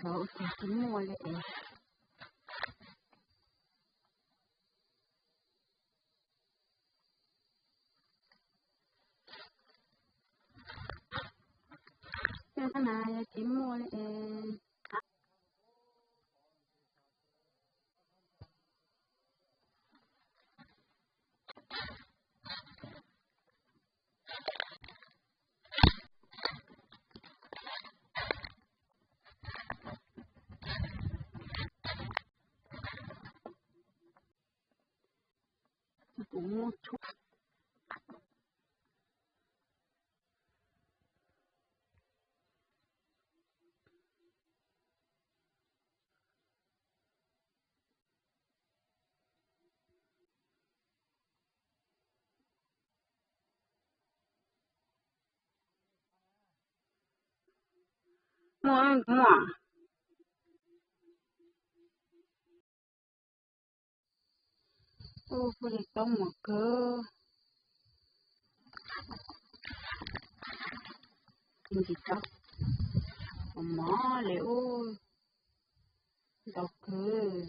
Txhob ua cas tsis muaj li es. Coj koj na, yog tsis muaj li es. Kuv muaj tshuaj. Muaj, muaj. Ua li taub mov kawg. Ntsis taub mov mov li ub ntau kawg.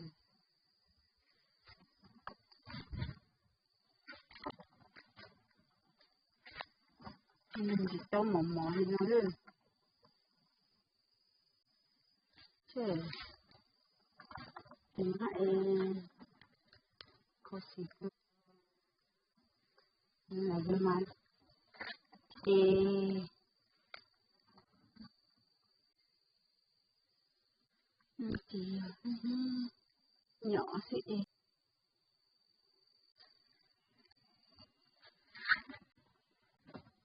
Ntsis taub mov mov li no lawm. Ces, ces hab es, kho xim kawg. Mas ces, ces nyom xwb es.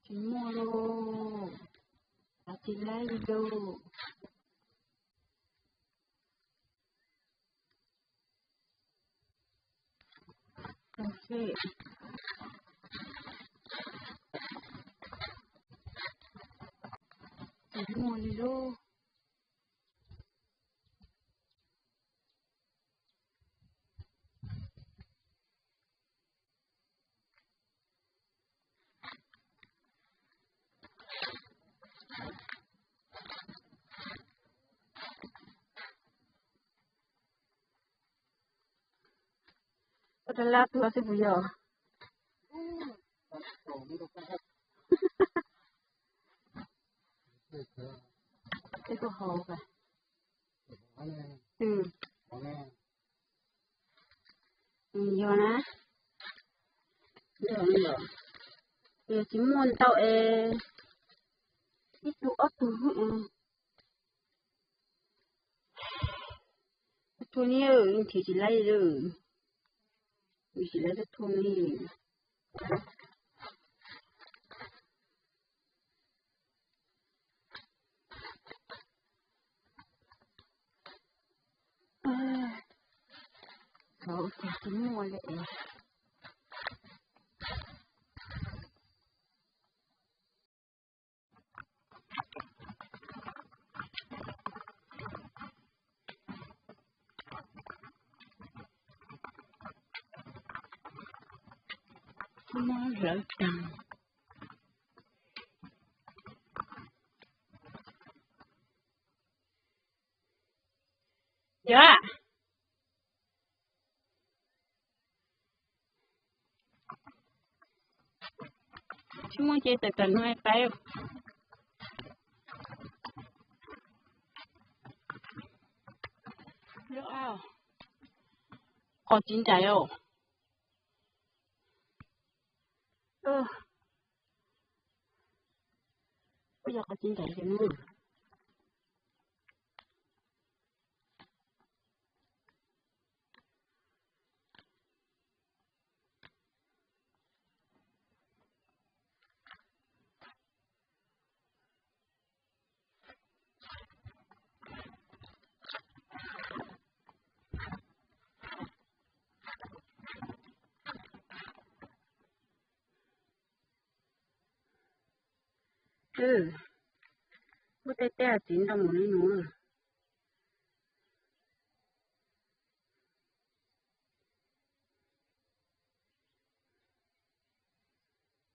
Tsis muaj lauj, tsis laib li lauj. Tsis muaj li lauj. Koj rov lab tuag xwb puas yog? Ej, koj haus. Yog na, yog, yog tsis muaj ntau es ib tug ob tug. Tub thuj ni, nrhiav tsis laib li, nrhiav tsis laib tub thuj ni. Tsis muaj li es. Mob lawv tag. Yog. Tsis muaj ces tawm tawm no pais. Qos txiv nraim os. Puas yog qos txiv nraim ces no? Muab tej teb txiv ntoo mus li no.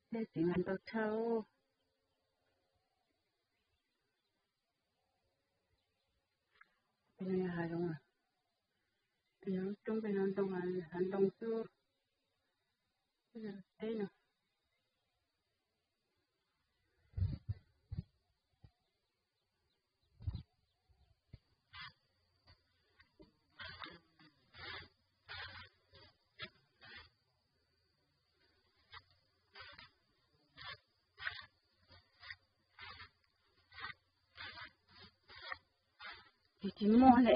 Tej txiv mas ntau tshaj. Pem no yog hav zoov, pem no lub roob, pem no ntoo, hav ntoo xwb. Teb no. Ces tsis muaj li,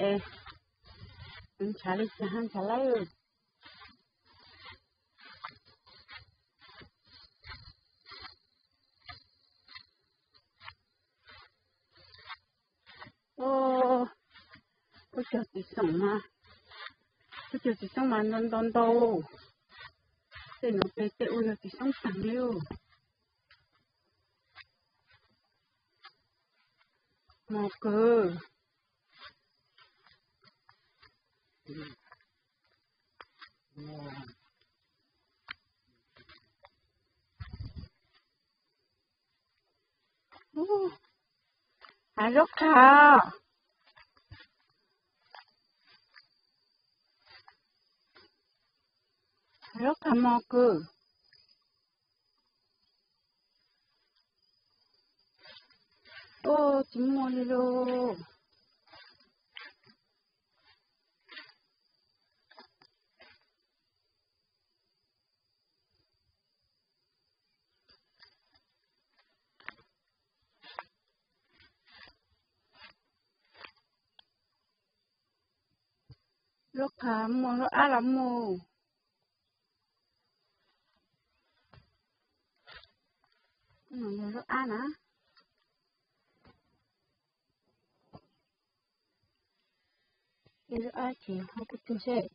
ntshav li cas ntshav lawm. Ub, ub, cog txiv xoob mas, ub, cog txiv xoob mas ntau ntau ntau. Tej no pem tej ub yog txiv xoob tag li. Mos kawg. Hav zaub qas, hav zaub qas mos kawg. Ub, tsis muaj li lauj. Zaub qas muaj, zaub ab los muaj. Yog zaub ab na. Zaub ab ces ho kuj tug seb.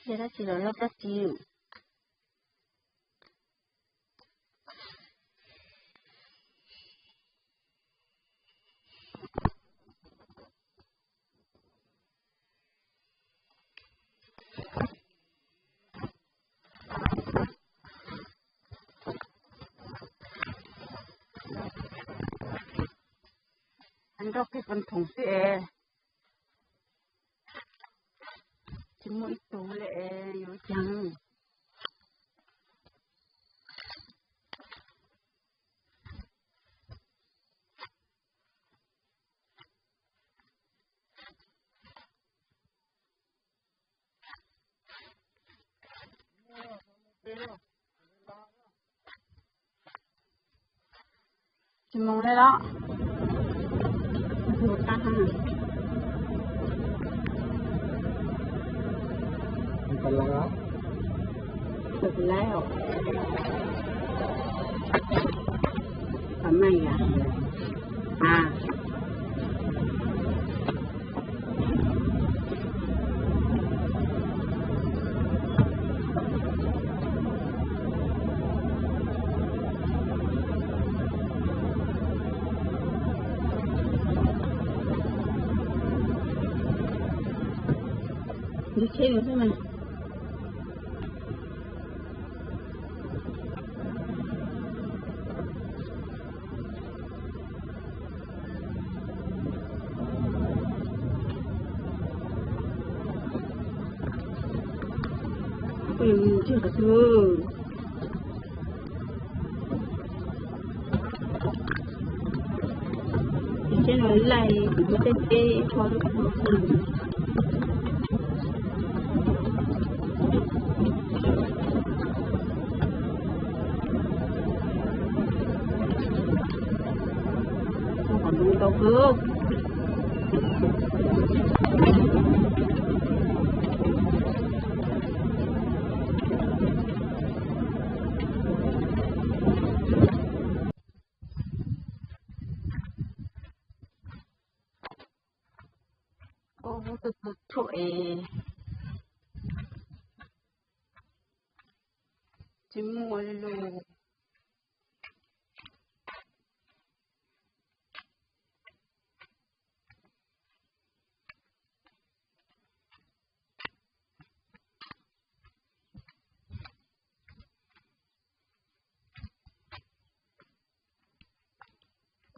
Ces dab tsi los loj dab tsi. Nroj kiag qhov thoom xwb es. Tsis muaj ib tug li es yuav cas. Tsis mus li los. Tus lawm. Tus lawm. Tus lawm. Ntsib tsheb no xwb mas. Ntsia qhov twg. Ces tsheb no laij kuv tus teb teb ib qho lub qhov. Qhov ntoo ntau kawg. Ub, tus tus tshuaj es tsis muaj li lauj.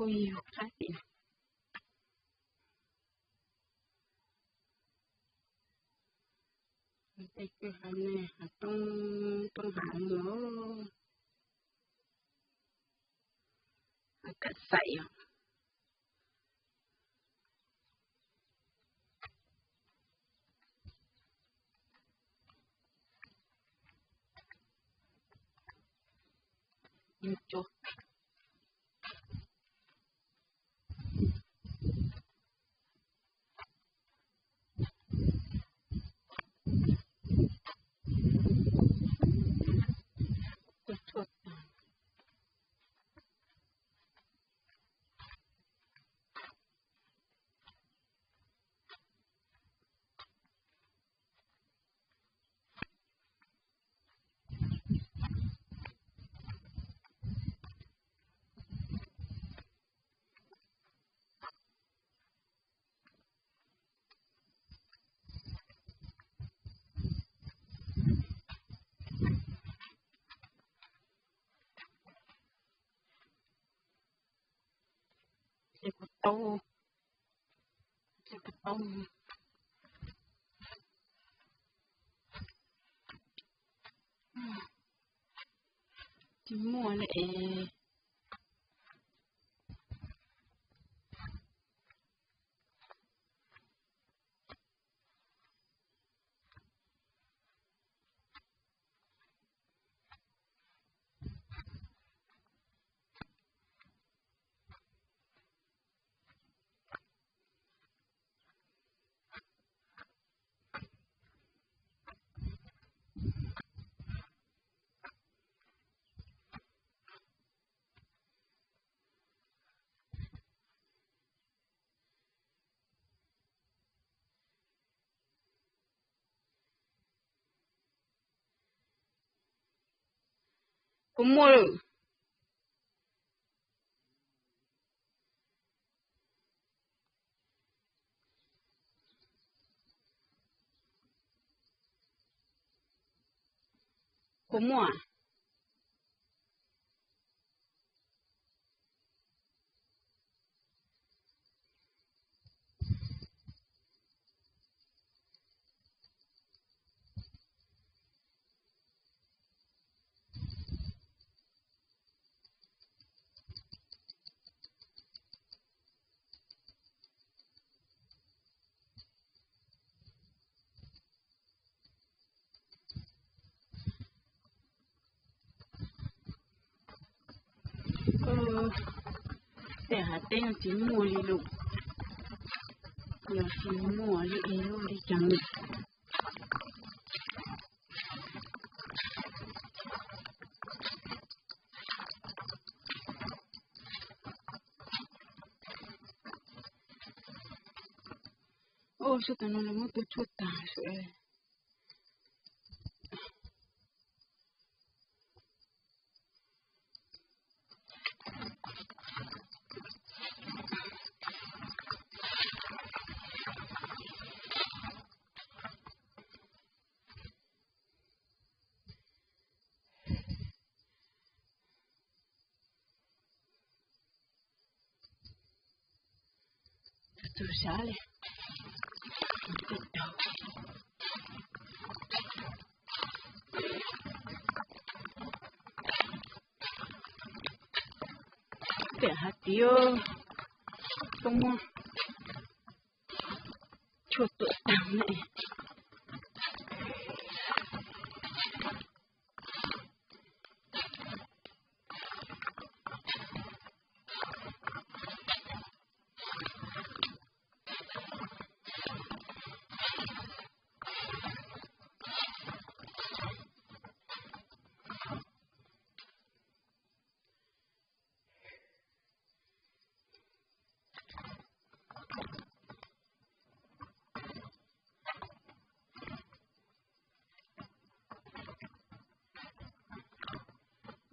Ui, yus qab tim no. Tej kwj ha ne, hav roob, roob hav no, hav kam xaim os. Ces kuv tau, ces kuv tau, tsis muaj li es. Kuv muaj lawm. Kuv muaj. Tej hav teb no tsis muaj li lawm, yog tsis muaj li es ua li cas. Ua, sab tom no lawv muab tu tshuaj tag sawv. Tus sab li. Pem hav tid, koj muab tshuaj tuam tag ne.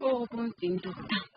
Ua, poob txiv ntug tag.